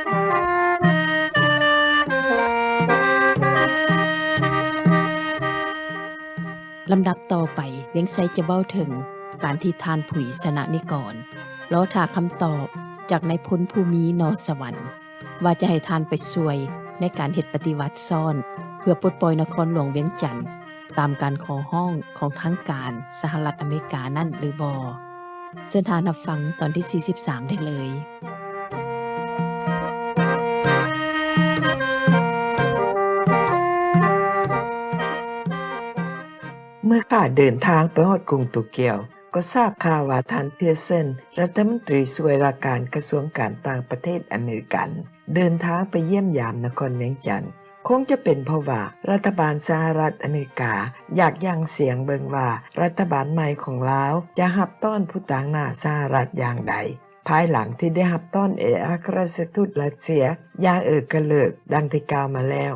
ລຳດັບຕໍ່ໄປ, ວຽງໄຊຈະເວົ້າເຖິງການທີ່ທ່ານ ຜຸຍ ຊະນະນິກອນ ລໍຖ້າຄຳຕອບຈາກນາຍພົນ ພູມີ ນໍສະຫວັນ ວ່າຈະໃຫ້ທ່ານໄປຊ່ວຍໃນການເຮັດປະຕິວັດຊ້ອນ ເພື່ອປົດປ່ອຍນະຄອນຫຼວງວຽງຈັນ ຕາມການຂໍຮ້ອງຂອງທາງການສະຫະລັດອາເມລິການັ້ນຫຼືບໍ່? ເຊີນທ່ານຮັບຟັງຕອນທີສີ່ສິບສາມໄດ້ເລີຍ. ເມື່ອຂ້າເດີນທາງໄປຮອດກຸງໂຕກຽວ ກໍຊາບຂ່າວວ່າທ່ານ ເພຍເຊິນ ລັດຖະມົນຕີຊ່ວຍວ່າການກະຊວງການຕ່າງປະເທດອາເມລິກັນ ເດີນທາງໄປຢ້ຽມຢາມນະຄອນວຽງຈັນ. ຄົງຈະເປັນເພາະວ່າລັດຖະບານສະຫະລັດອາເມລິກາຢາກຢັ້ງສຽງເບິ່ງວ່າລັດຖະບານໃໝ່ຂອງລາວຈະຮັບຕ້ອນຜູ້ຕາງໜ້າສະຫະລັດຢ່າງໃດ ພາຍຫຼັງທີ່ໄດ້ຮັບຕ້ອນເອກອັຄຣາຊທູດຣັດເຊຍຢ່າງເອກະເລີກ ດັ່ງທີ່ກ່າວມາແລ້ວ.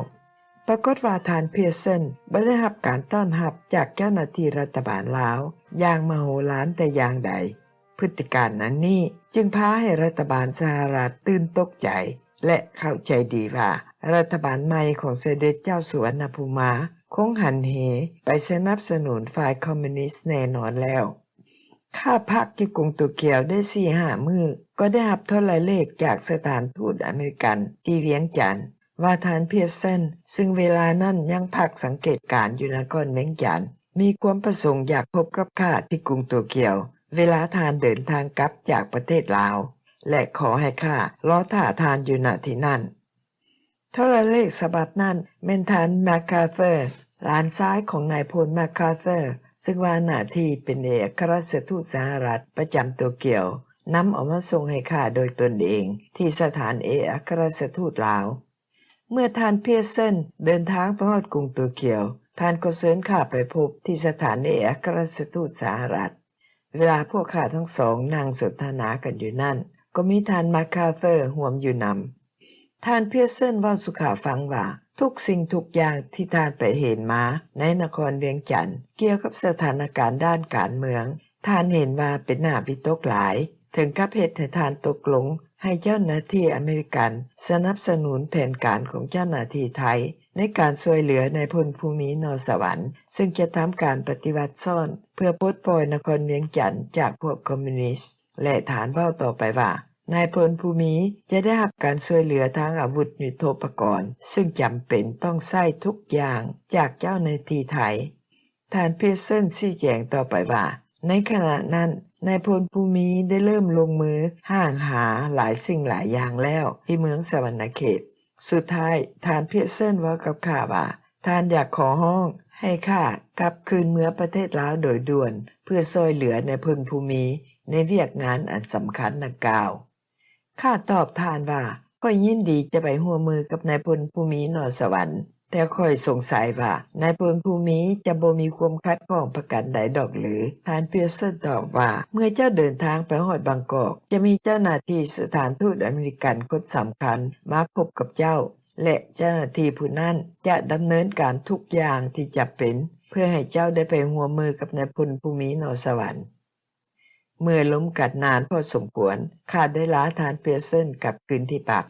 ປາກົດວ່າທ່ານ ເພຍເຊິນ ບໍ່ໄດ້ຮັບການຕ້ອນຮັບຈາກເຈົ້າໜ້າທີ່ລັດຖະບານລາວຢ່າງມະໂຫລານແຕ່ຢ່າງໃດ. ພຶດຕິການອັນນີ້ຈຶ່ງພາໃຫ້ລັດຖະບານສະຫະລັດຕື່ນຕົກໃຈ ແລະ ເຂົ້າໃຈດີວ່າລັດຖະບານໃໝ່ຂອງສະເດັດເຈົ້າສຸວັນນະພູມາຄົງຫັນເຫໄປສະໜັບສະໜູນຝ່າຍຄອມມູນິດແນ່ນອນແລ້ວ. ຂ້າພັກຢູ່ກຸງໂຕກຽວໄດ້ສີ່ຫ້າມື້ ກໍໄດ້ຮັບໂທລະເລກຈາກສະຖານທູດອາເມລິກັນທີ່ວຽງຈັນ ວ່າທ່ານ ເພຍເຊິນ ຊຶ່ງເວລານັ້ນຍັງພັກສັງເກດການຢູ່ນະຄອນວຽງຈັນ ມີຄວາມປະສົງຢາກພົບກັບຂ້າທີ່ກຸງໂຕກຽວ ເວລາທ່ານເດີນທາງກັບຈາກປະເທດລາວ ແລະ ຂໍໃຫ້ຂ້າລໍຖ້າທ່ານຢູ່ ນະ ທີ່ນັ້ນ. ໂທລະເລກສະບັບນັ້ນແມ່ນທ່ານ ມາຄາເທີ ຫຼານຊາຍຂອງນາຍພົນ ມາຄາເທີ ຊຶ່ງວ່າໜ້າທີ່ເປັນເອກອັຄຣາຊທູດສະຫະລັດປະຈຳໂຕກຽວ ນຳເອົາມາສົ່ງໃຫ້ຂ້າໂດຍຕົນເອງທີ່ສະຖານເອກອັຄຣາຊທູດລາວ. ເມື່ອທ່ານ ເພຍເຊິນ ເດີນທາງໄປຮອດກຸງໂຕກຽວ ທ່ານກໍເຊີນຂ້າໄປພົບທີ່ສະຖານເອກອັຄຣາຊທູດສະຫະລັດ. ເວລາພວກຂ້າທັງສອງນັ່ງສົນທະນາກັນຢູ່ນັ້ນ ກໍມີທ່ານ ມາຄາເທີ ຮ່ວມຢູ່ນຳ. ທ່ານ ເພຍເຊິນ ເວົ້າສູ່ຂ້າຟັງວ່າ ທຸກສິ່ງທຸກຢ່າງທີ່ທ່ານໄປເຫັນມາໃນນະຄອນວຽງຈັນ ກ່ຽວກັບສະຖານະການດ້ານການເມືອງ ທ່ານເຫັນວ່າເປັນໜ້າວິຕົກຫຼາຍ ເຖິງກັບເຮັດໃຫ້ທ່ານຕົກລົງໃຫ້ເຈົ້າໜ້າທີ່ອາເມລິກັນສະໜັບສະໜູນແຜນການຂອງເຈົ້າໜ້າທີ່ໄທ ໃນການຊ່ວຍເຫຼືອນາຍພົນ ພູມີ ນໍສະຫວັນ ຊຶ່ງຈະທຳການປະຕິວັດຊ້ອນ ເພື່ອປົດປ່ອຍນະຄອນວຽງຈັນຈາກພວກຄອມມູນິດ ແລະ ທ່ານເວົ້າຕໍ່ໄປວ່າ ນາຍພົນ ພູມີ ຈະໄດ້ຮັບການຊ່ວຍເຫຼືອທາງອາວຸດຍຸດໂທປະກອນ ຊຶ່ງຈຳເປັນຕ້ອງໃຊ້ທຸກຢ່າງຈາກເຈົ້າໜ້າທີ່ໄທ. ທ່ານ ເພຍເຊິນ ຊີ້ແຈງຕໍ່ໄປວ່າ ໃນຂະນະນັ້ນ ນາຍພົນ ພູມີ ໄດ້ເລີ່ມລົງມືຮ່າງຫາຫຼາຍສິ່ງຫຼາຍຢ່າງແລ້ວທີ່ເມືອງສະຫວັນນະເຂດ. ສຸດທ້າຍ ທ່ານ ເພຍເຊິນ ເວົ້າກັບຂ້າວ່າ ທ່ານຢາກຂໍຮ້ອງໃຫ້ຂ້າກັບຄືນເມືອປະເທດລາວໂດຍດ່ວນ ເພື່ອຊ່ອຍເຫຼືອນາຍພົນ ພູມີ ໃນວຽກງານອັນສຳຄັນດັ່ງກ່າວ. ຂ້າຕອບທ່ານວ່າ ຂ້ອຍຍິນດີຈະໄປຮ່ວມມືກັບນາຍພົນ ພູມີ ນໍສະຫວັນ ແຕ່ຂ້ອຍສົງໄສວ່ານາຍພົນ ພູມີ ຈະບໍ່ມີຄວາມຂັດຂ້ອງປະການໃດດອກຫຼື? ທ່ານ ເພຍເຊິນ ຕອບວ່າ ເມື່ອເຈົ້າເດີນທາງໄປຮອດບາງກອກ ຈະມີເຈົ້າໜ້າທີ່ສະຖານທູດອາເມລິກັນຄົນສຳຄັນມາພົບກັບເຈົ້າ ແລະ ເຈົ້າໜ້າທີ່ຜູ້ນັ້ນຈະດຳເນີນການທຸກຢ່າງທີ່ຈຳເປັນ ເພື່ອໃຫ້ເຈົ້າໄດ້ໄປຮ່ວມມືກັບນາຍພົນ ພູມີ ນໍສະຫວັນ. ເມື່ອລົມກັນນານພໍສົມຄວນ ຂ້າໄດ້ລາທ່ານ ເພຍເຊິນ ກັບຄືນທີ່ພັກ.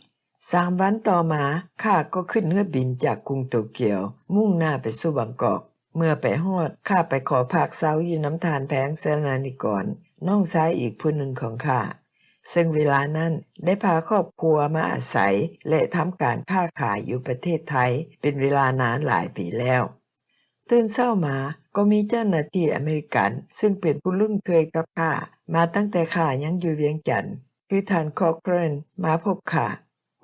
ສາມວັນຕໍ່ມາ ຂ້າກໍຂຶ້ນເຮືອບິນຈາກກຸງໂຕກຽວ ມຸ່ງໜ້າໄປສູ່ບາງກອກ. ເມື່ອໄປຮອດ ຂ້າໄປຂໍພັກເຊົາຢູ່ນຳທ່ານ ແພງ ຊະນະນິກອນ ນ້ອງຊາຍອີກຜູ້ໜຶ່ງຂອງຂ້າ ເຊິ່ງເວລານັ້ນໄດ້ພາຄອບຄົວມາອາໄສ ແລະ ທຳການຄ້າຂາຍຢູ່ປະເທດໄທເປັນເວລານານຫຼາຍປີແລ້ວ. ຕື່ນເຊົ້າມາກໍມີເຈົ້າໜ້າທີ່ອາເມລິກັນ ຊຶ່ງເປັນຜູ້ຄຸ້ນເຄີຍກັບຂ້າມາຕັ້ງແຕ່ຂ້າຍັງຢູ່ວຽງຈັນ ຄືທ່ານ ຄອກເຄີນ ມາພົບຂ້າ.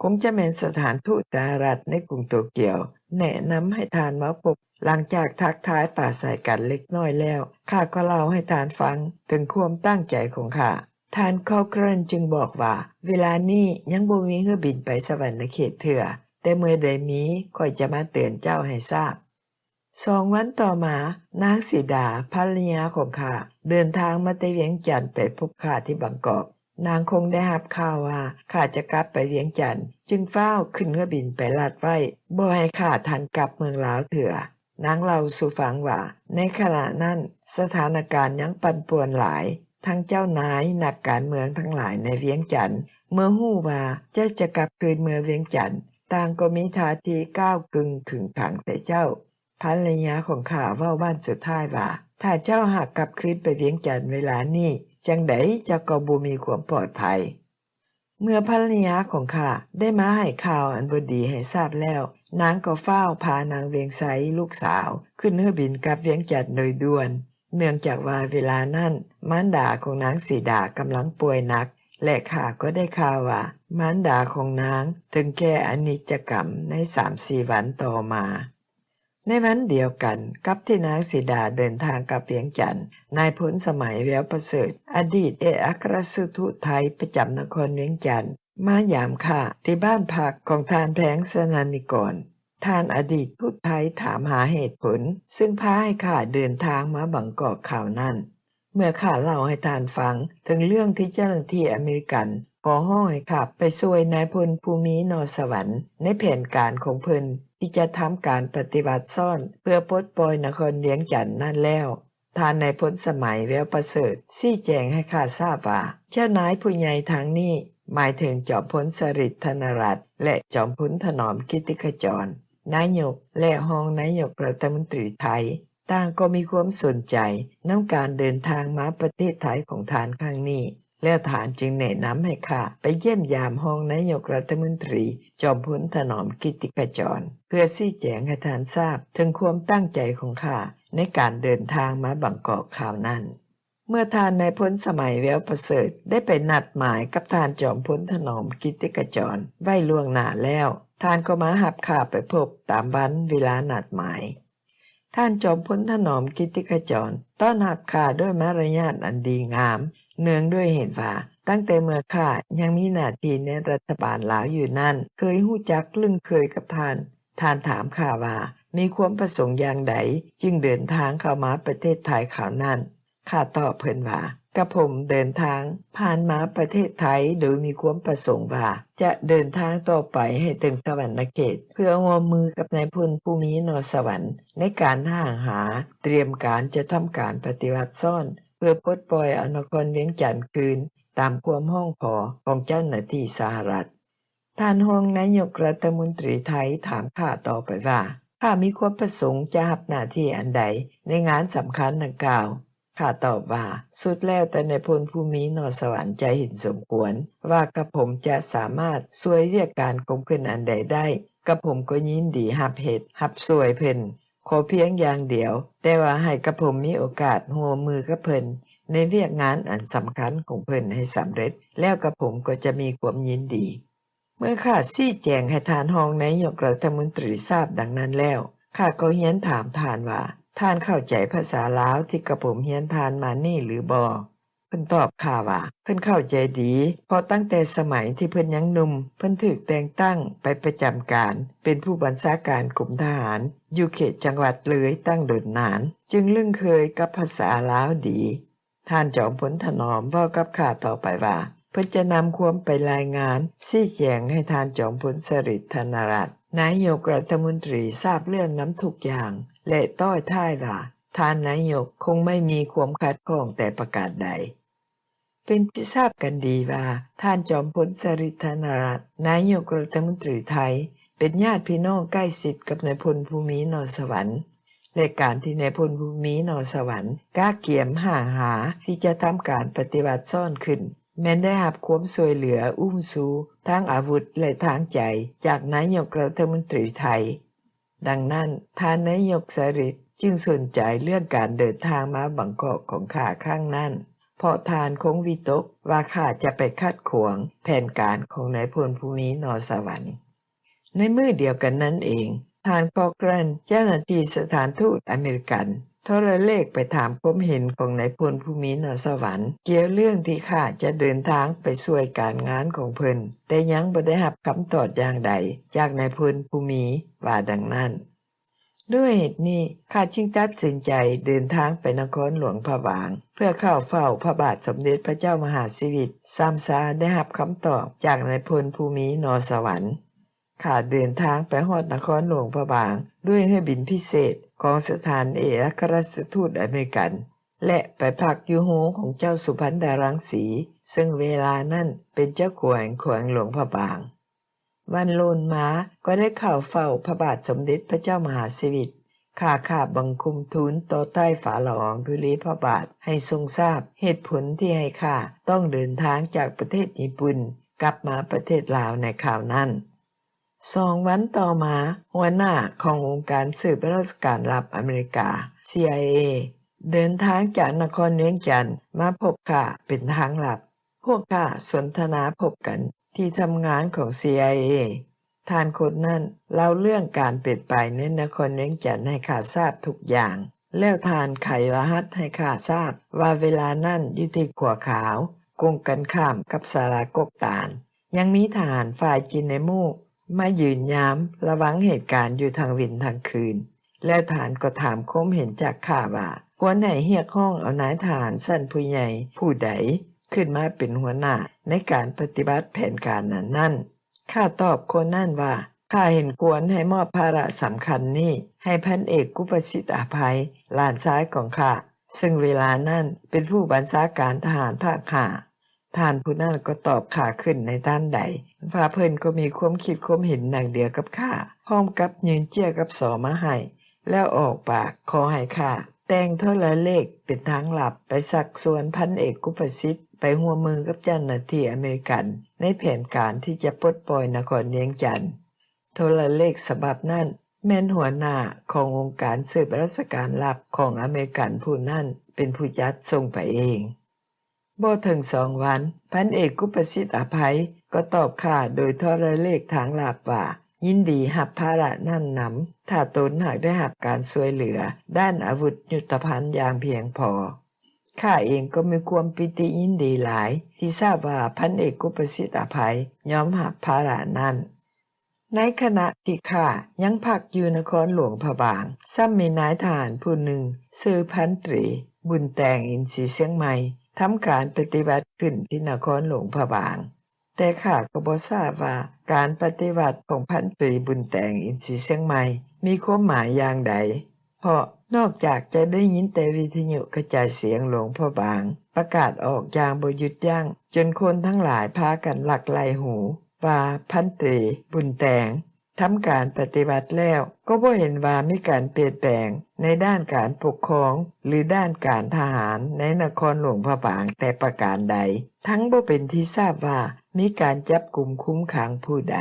ຄົງຈະແມ່ນສະຖານທູດສະຫະລັດໃນກຸງໂຕກຽວ ແນະນຳໃຫ້ທ່ານມາພົບ. ຫຼັງຈາກທັກທາຍປາໄສກັນເລັກນ້ອຍແລ້ວ ຂ້າກໍເລົ່າໃຫ້ທ່ານຟັງເຖິງຄວາມຕັ້ງໃຈຂອງຂ້າ. ທ່ານ ຄອກເຄີນ ຈຶ່ງບອກວ່າ ເວລານີ້ຍັງບໍ່ມີເຮືອບິນໄປສະຫວັນນະເຂດເທື່ອ, ແຕ່ເມື່ອໃດມີ ຂ້ອຍຈະມາເຕືອນເຈົ້າໃຫ້ຊາບ. ສອງວັນຕໍ່ມາ, ນາງສີດາ ພັນລະຍາຂອງຂ້າ ເດີນທາງມາແຕ່ວຽງຈັນໄປພົບຂ້າທີ່ບາງກອກ. ນາງຄົງໄດ້ຮັບຂ່າວວ່າຂ້າຈະກັບໄປວຽງຈັນ, ຈຶ່ງຟ້າວຂຶ້ນເຮືອບິນໄປລັດໄວ້, ບໍ່ໃຫ້ຂ້າທັນກັບເມືອງລາວເທື່ອ. ນາງເລົ່າສູ່ຟັງວ່າ ໃນຂະນະນັ້ນ ສະຖານະການຍັງປັ່ນປ່ວນຫຼາຍ, ທັງເຈົ້ານາຍນັກການເມືອງທັງຫຼາຍໃນວຽງຈັນ ເມື່ອຮູ້ວ່າເຈົ້າຈະກັບຄືນເມືອວຽງຈັນ, ຕ່າງກໍມີທ່າທີກ້າວກຶ່ງຂຶງຂັງໃສ່ເຈົ້າ. ພັນລະຍາຂອງຂ້າເວົ້າບັ້ນສຸດທ້າຍວ່າ, ຖ້າເຈົ້າຫາກກັບຄືນໄປວຽງຈັນເວລານີ້, ຈັ່ງໃດເຈົ້າກໍບໍ່ມີຄວາມປອດໄພ. ເມື່ອພັນລະຍາຂອງຂ້າໄດ້ມາໃຫ້ຂ່າວອັນບໍ່ດີໃຫ້ຊາບແລ້ວ, ນາງກໍຟ້າວພານາງວຽງໄຊ ລູກສາວ ຂຶ້ນເຮືອບິນກັບວຽງຈັນໂດຍດ່ວນ, ເນື່ອງຈາກວ່າເວລານັ້ນ ມານດາຂອງນາງສີດາກຳລັງປ່ວຍໜັກ ແລະ ຂ້າກໍໄດ້ຂ່າວວ່າ ມານດາຂອງນາງເຖິງແກ່ອະນິດຈະກຳໃນສາມສີ່ວັນຕໍ່ມາ. ໃນວັນດຽວກັນກັບທີ່ນາງສີດາເດີນທາງກັບວຽງຈັນ, ນາຍພົນສະໄໝ ແວວປະເສີດ ອະດີດເອກອັຄຣາຊະທູດໄທປະຈຳນະຄອນວຽງຈັນ ມາຢາມຂ້າທີ່ບ້ານພັກຂອງທ່ານ ແພງ ສະນັນນິກອນ. ທ່ານອະດີດທູດໄທຖາມຫາເຫດຜົນ ເຊິ່ງພາໃຫ້ຂ້າເດີນທາງມາບາງກອກຄາວນັ້ນ. ເມື່ອຂ້າເລົ່າໃຫ້ທ່ານຟັງເຖິງເລື່ອງທີ່ເຈົ້າໜ້າທີ່ອາເມລິກັນຂໍຮ້ອງໃຫ້ຂ້າໄປຊ່ວຍນາຍພົນ ພູມີ ໜໍສະຫວັນ ໃນແຜນການຂອງເພິ່ນທີ່ຈະທຳການປະຕິວັດຊ້ອນເພື່ອປົດປ່ອຍນະຄອນວຽງຈັນນັ້ນແລ້ວ, ທ່ານນາຍພົນສະໄໝ ແວວປະເສີດ ຊີ້ແຈງໃຫ້ຂ້າຊາບວ່າ ເຈົ້ານາຍຜູ້ໃຫຍ່ທາງນີ້ ໝາຍເຖິງຈອມພົນ ສະລິດ ທະນະລັດ ແລະ ຈອມພົນ ຖະໜອມ ກິດຕິຂະຈອນ ນາຍົກ ແລະ ຮອງນາຍົກລັດຖະມົນຕີໄທ ຕ່າງກໍມີຄວາມສົນໃຈນຳການເດີນທາງມາປະເທດໄທຂອງທ່ານຄັ້ງນີ້, ແລ້ວທ່ານຈຶ່ງແນະນຳໃຫ້ຂ້າໄປຢ້ຽມຢາມຮອງນາຍົກລັດຖະມົນຕີ ຈອມພົນ ຖະໜອມ ກິດຕິຂະຈອນ ເພື່ອຊີ້ແຈງໃຫ້ທ່ານຊາບເຖິງຄວາມຕັ້ງໃຈຂອງຂ້າໃນການເດີນທາງມາບາງກອກຄາວນັ້ນ. ເມື່ອທ່ານນາຍພົນສະໄໝ ແວວປະເສີດ ໄດ້ໄປນັດໝາຍກັບທ່ານຈອມພົນ ຖະໜອມ ກິດຕິຂະຈອນ ໄວ້ລ່ວງໜ້າແລ້ວ, ທ່ານກໍມາຮັບຂ້າໄປພົບຕາມວັນເວລານັດໝາຍ. ທ່ານຈອມພົນ ຖະໜອມ ກິດຕິຂະຈອນ ຕ້ອນຮັບຂ້າດ້ວຍມາລະຍາດອັນດີງາມ, ເນື່ອງດ້ວຍເຫັນວ່າ ຕັ້ງແຕ່ເມື່ອຂ້າຍັງມີໜ້າທີ່ໃນລັດຖະບານລາວຢູ່ນັ້ນ ເຄີຍຮູ້ຈັກລຶ້ງເຄີຍກັບທ່ານ. ທ່ານຖາມຂ້າວ່າ ມີຄວາມປະສົງຢ່າງໃດຈຶ່ງເດີນທາງເຂົ້າມາປະເທດໄທຄາວນັ້ນ. ຂ້າຕອບເພິ່ນວ່າ ກະຜົມເດີນທາງຜ່ານມາປະເທດໄທໂດຍມີຄວາມປະສົງວ່າຈະເດີນທາງຕໍ່ໄປໃຫ້ເຖິງສະຫວັນນະເຂດ ເພື່ອຮ່ວມມືກັບນາຍພົນ ພູມີ ໜໍສະຫວັນ ໃນການຮ່າງຫາ ຕຽມການຈະທຳການປະຕິວັດຊ້ອນ ເພື່ອປົດປ່ອຍເອົານະຄອນວຽງຈັນຄືນ ຕາມຄວາມຮ້ອງຂໍຂອງເຈົ້າໜ້າທີ່ສະຫະລັດ. ທ່ານຮອງນາຍົກລັດຖະມົນຕີໄທຖາມຂ້າຕໍ່ໄປວ່າ ຂ້າມີຄວາມປະສົງຈະຮັບໜ້າທີ່ອັນໃດໃນງານສຳຄັນດັ່ງກ່າວ? ຂ້າຕອບວ່າ ສຸດແລ້ວແຕ່ນາຍພົນ ພູມີ ໜໍສະຫວັນ ຈະເຫັນສົມຄວນວ່າກະຜົມຈະສາມາດຊ່ວຍວຽກການຂອງເພິ່ນອັນໃດໄດ້, ກະຜົມກໍຍິນດີຮັບເຮັດ, ຮັບຊ່ວຍເພິ່ນ. ຂໍພຽງຢ່າງດຽວ, ແຕ່ວ່າໃຫ້ກະຜົມມີໂອກາດຮ່ວມມືກັບເພິ່ນໃນວຽກງານອັນສຳຄັນຂອງເພິ່ນໃຫ້ສຳເລັດ, ແລ້ວກະຜົມກໍຈະມີຄວາມຍິນດີ. ເມື່ອຂ້າຊີ້ແຈງໃຫ້ທ່ານຮອງນາຍົກລັດຖະມົນຕີຊາບດັ່ງນັ້ນແລ້ວ, ຂ້າກໍຮຽນຖາມທ່ານວ່າ ທ່ານເຂົ້າໃຈພາສາລາວທີ່ກະຜົມຮຽນທ່ານມານີ້ຫຼືບໍ່? ເພິ່ນຕອບຂ້າວ່າ ເພິ່ນເຂົ້າໃຈດີ, ເພາະຕັ້ງແຕ່ສະໄໝທີ່ເພິ່ນຍັງໜຸ່ມ, ເພິ່ນຖືກແຕ່ງຕັ້ງໄປປະຈຳການເປັນຜູ້ບັນຊາການກົມທະຫານຢູ່ເຂດຈັງຫວັດເລີຍຕັ້ງດົນນານ, ຈຶ່ງລຶ້ງເຄີຍກັບພາສາລາວດີ. ທ່ານຈອມພົນຖະໜອມເວົ້າກັບຂ້າຕໍ່ໄປວ່າ ເພິ່ນຈະນຳຄວາມໄປລາຍງານຊີ້ແຈງໃຫ້ທ່ານຈອມພົນ ສະລິດ ທະນະລັດ ນາຍົກລັດຖະມົນຕີຊາບເລື່ອງນຳທຸກຢ່າງ ແລະ ຕ້ອຍທ້າຍວ່າ ທ່ານນາຍົກຄົງໄມ່ມີຄວາມຂັດຂ້ອງແຕ່ປະການໃດ. ເປັນທີ່ຊາບກັນດີວ່າ ທ່ານຈອມພົນ ສະລິດ ທະນະລັດ ນາຍົກລັດຖະມົນຕີໄທ ເປັນຍາດພີ່ນ້ອງໃກ້ຊິດກັບນາຍພົນ ພູມີ ໜໍສະຫວັນ ແລະ ການທີ່ນາຍພົນ ພູມີ ໜໍສະຫວັນ ກະກຽມຮ່າງຫາທີ່ຈະທຳການປະຕິວັດຊ້ອນຂຶ້ນ ແມ່ນໄດ້ຮັບຄວາມຊ່ວຍເຫຼືອອຸ້ມຊູທາງອາວຸດ ແລະ ທາງໃຈ ຈາກນາຍົກລັດຖະມົນຕີໄທ. ດັ່ງນັ້ນ, ທ່ານນາຍົກ ສະລິດ ຈຶ່ງສົນໃຈເລື່ອງການເດີນທາງມາບາງກອກຂອງຂ້າຄັ້ງນັ້ນ, ເພາະທ່ານຄົງວິຕົກວ່າຂ້າຈະໄປຂັດຂວາງແຜນການຂອງນາຍພົນ ພູມີ ໜໍສະຫວັນ. ໃນມື້ດຽວກັນນັ້ນເອງ, ທ່ານ ຄອກແຣນ ເຈົ້າໜ້າທີ່ສະຖານທູດອາເມລິກັນ ໂທລະເລກໄປຖາມຄວາມເຫັນຂອງນາຍພົນ ພູມີ ໜໍສະຫວັນ ກ່ຽວເລື່ອງທີ່ຂ້າຈະເດີນທາງໄປຊ່ວຍການງານຂອງເພິ່ນ, ແຕ່ຍັງບໍ່ໄດ້ຮັບຄຳຕອບຢ່າງໃດຈາກນາຍພົນ ພູມີ ວ່າດັ່ງນັ້ນ. ດ້ວຍເຫດນີ້, ຂ້າຈຶ່ງຕັດສິນໃຈເດີນທາງໄປນະຄອນຫຼວງພະບາງ ເພື່ອເຂົ້າເຝົ້າພະບາດສົມເດັດພະເຈົ້າມະຫາຊີວິດ ຊ້ຳຊາໄດ້ຮັບຄຳຕອບຈາກນາຍພົນ ພູມີ ໜໍສະຫວັນ. ຂ້າເດີນທາງໄປຮອດນະຄອນຫຼວງພະບາງດ້ວຍເຮືອບິນພິເສດຂອງສະຖານເອກອັຄຣາຊະທູດອາເມລິກັນ ແລະ ໄປພັກຢູ່ໂຮງຂອງເຈົ້າສຸພັນດາ ລັງສີ ເຊິ່ງເວລານັ້ນເປັນເຈົ້າແຂວງແຂວງຫຼວງພະບາງ. ວັນລຸນມາກໍໄດ້ເຂົ້າເຝົ້າພະບາດສົມເດັດພະເຈົ້າມະຫາຊີວິດ ຂ້າຂາບບັງຄົມທູນຕໍ່ໃຕ້ຝ່າລະອອງທຸລີພະບາດ ໃຫ້ຊົງຊາບເຫດຜົນທີ່ໃຫ້ຂ້າຕ້ອງເດີນທາງຈາກປະເທດຍີ່ປຸ່ນກັບມາປະເທດລາວໃນຄາວນັ້ນ. ສອງວັນຕໍ່ມາ, ຫົວໜ້າຂອງອົງການສືບລາຊະການລັບອາເມລິກາ ຊີໄອເອ ເດີນທາງຈາກນະຄອນວຽງຈັນມາພົບຂ້າເປັນທາງລັບ. ພວກຂ້າສົນທະນາພົບກັນທີ່ທຳງານຂອງ ຊີໄອເອ. ທ່ານຄົນນັ້ນເລົ່າເລື່ອງການເປັນໄປໃນນະຄອນວຽງຈັນໃຫ້ຂ້າຊາບທຸກຢ່າງ, ແລ້ວທ່ານໄຂລະຫັດໃຫ້ຂ້າຊາບວ່າເວລານັ້ນຢູ່ທີ່ຂົວຂາວ, ກົງກັນຂ້າມກັບສາລາກົກຕານ. ຍັງມີທະຫານຝ່າຍຈີນໃນໝູ່ມາຢືນຍາມລະວັງເຫດການຢູ່ທັງເວັນທັງຄືນ, ແລ້ວທ່ານກໍຖາມຄວາມເຫັນຈາກຂ້າວ່າ ຄວນໃຫ້ຮຽກຮ້ອງເອົານາຍທະຫານຊັ້ນຜູ້ໃຫຍ່ຜູ້ໃດຂຶ້ນມາເປັນຫົວໜ້າໃນການປະຕິບັດແຜນການອັນນັ້ນ. ຂ້າຕອບຄົນນັ້ນວ່າ ຂ້າເຫັນຄວນໃຫ້ມອບພາລະສຳຄັນນີ້ໃຫ້ພັນເອກ ກຸປະສິດ ອາໄພ ຫຼານຊາຍຂອງຂ້າ, ເຊິ່ງເວລານັ້ນເປັນຜູ້ບັນຊາການທະຫານພາກຫ້າ. ທ່ານຜູ້ນັ້ນກໍຕອບຂ້າຂຶ້ນໃນທັນໃດວ່າເພິ່ນກໍມີຄວາມຄິດຄວາມເຫັນດັ່ງດຽວກັບຂ້າ, ພ້ອມກັບຍື່ນເຈ້ຍກັບສໍມາໃຫ້, ແລ້ວອອກປາກຂໍໃຫ້ຂ້າແຕ່ງໂທລະເລກເປັນທາງລັບໄປຊັກຊວນພັນເອກ ກຸປະສິດ ໄປຮ່ວມມືກັບເຈົ້າໜ້າທີ່ອາເມລິກັນໃນແຜນການທີ່ຈະປົດປ່ອຍນະຄອນວຽງຈັນ. ໂທລະເລກສະບັບນັ້ນແມ່ນຫົວໜ້າຂອງອົງການສືບລາຊະການລັບຂອງອາເມລິກັນຜູ້ນັ້ນເປັນຜູ້ຈັດສົ່ງໄປເອງ. ບໍ່ເຖິງສອງວັນ, ພັນເອກ ກຸປະສິດ ອາໄພ ກໍຕອບຂ້າໂດຍໂທລະເລກທາງລັບວ່າ ຍິນດີຮັບພາລະນັ້ນນຳ, ຖ້າຕົນຫາກໄດ້ຮັບການຊ່ວຍເຫຼືອດ້ານອາວຸດຍຸດທະພັນຢ່າງພຽງພໍ. ຂ້າເອງກໍມີຄວາມປີຕິຍິນດີຫຼາຍທີ່ຊາບວ່າພັນເອກ ກຸປະສິດ ອາໄພ ຍອມຮັບພາລະນັ້ນ. ໃນຂະນະທີ່ຂ້າຍັງພັກຢູ່ນະຄອນຫຼວງພະບາງ, ຊ້ຳມີນາຍທະຫານຜູ້ໜຶ່ງຊື່ພັນຕີ ບຸນແຕງ ອິນສີຊຽງໃໝ່ ທຳການປະຕິວັດຂຶ້ນທີ່ນະຄອນຫຼວງພະບາງ. ແຕ່ຂ້າກໍບໍ່ຊາບວ່າການປະຕິວັດຂອງພັນຕີ ບຸນແຕງ ອິນສີຊຽງໃໝ່ ມີຄວາມໝາຍຢ່າງໃດ, ເພາະນອກຈາກຈະໄດ້ຍິນແຕ່ວິທະຍຸກະຈາຍສຽງຫຼວງພະບາງປະກາດອອກຢ່າງບໍ່ຢຸດຢັ້ງ ຈົນຄົນທັງຫຼາຍພາກັນລັກໄລ່ຫູວ່າ ພັນຕີ ບຸນແຕງ ທຳການປະຕິວັດແລ້ວ ກໍບໍ່ເຫັນວ່າມີການປ່ຽນແປງໃນດ້ານການປົກຄອງ ຫຼື ດ້ານການທະຫານໃນນະຄອນຫຼວງພະບາງແຕ່ປະການໃດ, ທັງບໍ່ເປັນທີ່ຊາບວ່າມີການຈັບກຸມຄຸມຂັງຜູ້ໃດ.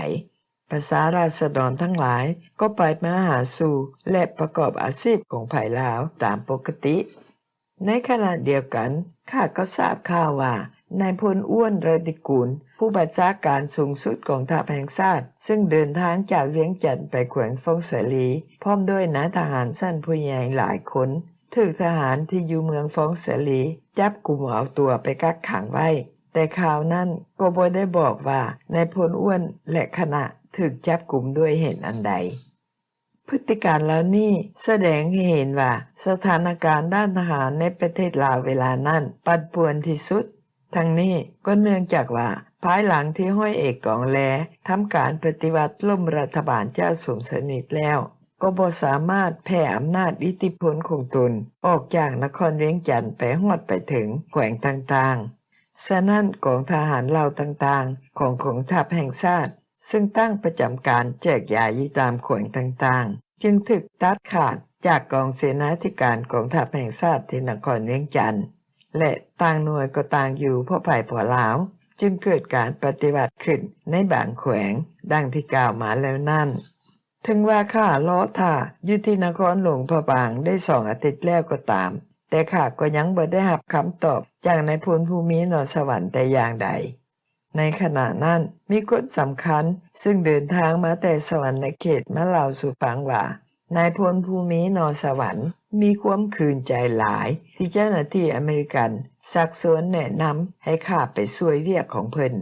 ປະຊາລາຊະດອນທັງຫຼາຍກໍໄປມາຫາສູ່ ແລະ ປະກອບອາຊີບຂອງໃຜລາວຕາມປົກກະຕິ. ໃນຂະນະດຽວກັນ, ຂ້າກໍຊາບຂ່າວວ່າ ນາຍພົນ ອ້ວນ ລັດຕິກຸນ ຜູ້ບັນຊາການສູງສຸດກອງທັບແຫ່ງຊາດ ເຊິ່ງເດີນທາງຈາກວຽງຈັນໄປແຂວງຟອງສາລີ ພ້ອມດ້ວຍນາຍທະຫານຊັ້ນຜູ້ໃຫຍ່ຫຼາຍຄົນ ຖືກທະຫານທີ່ຢູ່ເມືອງຟອງສາລີຈັບກຸມເອົາຕົວໄປກັກຂັງໄວ້, ແຕ່ຂ່າວນັ້ນກໍບໍ່ໄດ້ບອກວ່ານາຍພົນ ອ້ວນ ແລະ ຄະນະຖືກຈັບກຸມດ້ວຍເຫດອັນໃດ. ພຶດຕິການເຫຼົ່ານີ້ສະແດງໃຫ້ເຫັນວ່າ ສະຖານະການດ້ານທະຫານໃນປະເທດລາວເວລານັ້ນປັ່ນປ່ວນທີ່ສຸດ. ທັງນີ້ກໍເນື່ອງຈາກວ່າ ພາຍຫຼັງທີ່ຮ້ອຍເອກ ກອງແລ ທຳການປະຕິວັດລົ້ມລັດຖະບານເຈົ້າສົມສະໜິດແລ້ວ, ກໍບໍ່ສາມາດແຜ່ອຳນາດອິດທິພົນຂອງຕົນອອກຈາກນະຄອນວຽງຈັນໄປຮອດໄປເຖິງແຂວງຕ່າງໆ. ສະນັ້ນ ກອງທະຫານເຫຼົ່າຕ່າງໆຂອງກອງທັບແຫ່ງຊາດ ເຊິ່ງຕັ້ງປະຈຳການແຈກຢາຍຢູ່ຕາມແຂວງຕ່າງໆ ຈຶ່ງຖືກຕັດຂາດຈາກກອງເສນາທິການກອງທັບແຫ່ງຊາດທີ່ນະຄອນວຽງຈັນ ແລະ ຕ່າງໜ່ວຍກໍຕ່າງຢູ່ເພາະໃຜເພາະລາວ, ຈຶ່ງເກີດການປະຕິວັດຂຶ້ນໃນບາງແຂວງ ດັ່ງທີ່ກ່າວມາແລ້ວນັ້ນ. ເຖິງວ່າຂ້າລໍຖ້າຢູ່ທີ່ນະຄອນຫຼວງພະບາງໄດ້ສອງອາທິດແລ້ວກໍຕາມ, ແຕ່ຂ້າກໍຍັງບໍ່ໄດ້ຮັບຄຳຕອບຈາກນາຍພົນ ພູມີ ໜໍສະຫວັນ ແຕ່ຢ່າງໃດ. ໃນຂະນະນັ້ນ, ມີຄົນສຳຄັນເຊິ່ງເດີນທາງມາແຕ່ສະຫວັນນະເຂດມາເລົ່າສູ່ຟັງວ່າ ນາຍພົນ ພູມີ ໜໍສະຫວັນ ມີຄວາມຂືນໃຈຫຼາຍທີ່ເຈົ້າໜ້າທີ່ອາເມລິກັນຊັກຊວນແນະນຳໃຫ້ຂ້າໄປຊ່ວຍວຽກຂອງເພິ່ນ.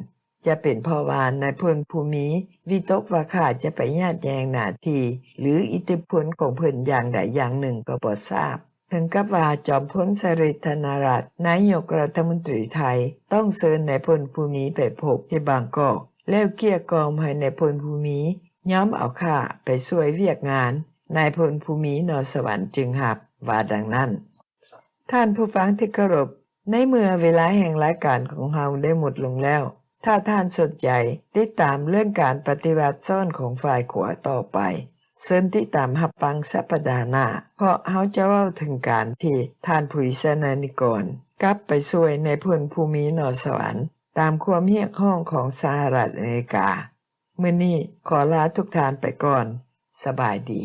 ຈະເປັນເພາະວ່ານາຍພົນ ພູມີ ວິຕົກວ່າຂ້າຈະໄປຍາດແຍ່ງໜ້າທີ່ ຫຼື ອິດທິພົນຂອງເພິ່ນຢ່າງໃດຢ່າງໜຶ່ງກໍບໍ່ຊາບ. ເຖິງກັບວ່າ ຈອມພົນ ສະລິດ ທະນະລັດ ນາຍົກລັດຖະມົນຕີໄທ ຕ້ອງເຊີນນາຍພົນ ພູມີ ໄປພົບທີ່ບາງກອກ ແລ້ວເກັ່ຍກ່ອມໃຫ້ນາຍພົນ ພູມີ ຍອມເອົາຂ້າໄປຊ່ວຍວຽກງານ, ນາຍພົນ ພູມີ ໜໍສະຫວັນ ຈຶ່ງຮັບ, ວ່າດັ່ງນັ້ນ. ທ່ານຜູ້ຟັງທີ່ເຄົາລົບ, ໃນເມື່ອເວລາແຫ່ງລາຍການຂອງເຮົາໄດ້ໝົດລົງແລ້ວ, ຖ້າທ່ານສົນໃຈຕິດຕາມເລື່ອງການປະຕິວັດຊ້ອນຂອງຝ່າຍຂວາຕໍ່ໄປ, ເຊີນຕິດຕາມຮັບຟັງສັບປະດາໜ້າ, ເພາະເຮົາຈະເວົ້າເຖິງການທີ່ທ່ານ ຜຸຍ ສະນານິກອນ ກັບໄປຊ່ວຍນາຍພົນ ພູມີ ໜໍສະຫວັນ ຕາມຄວາມຮຽກຮ້ອງຂອງສະຫະລັດອາເມລິກາ. ມື້ນີ້ຂໍລາທຸກທ່ານໄປກ່ອນ. ສະບາຍດີ.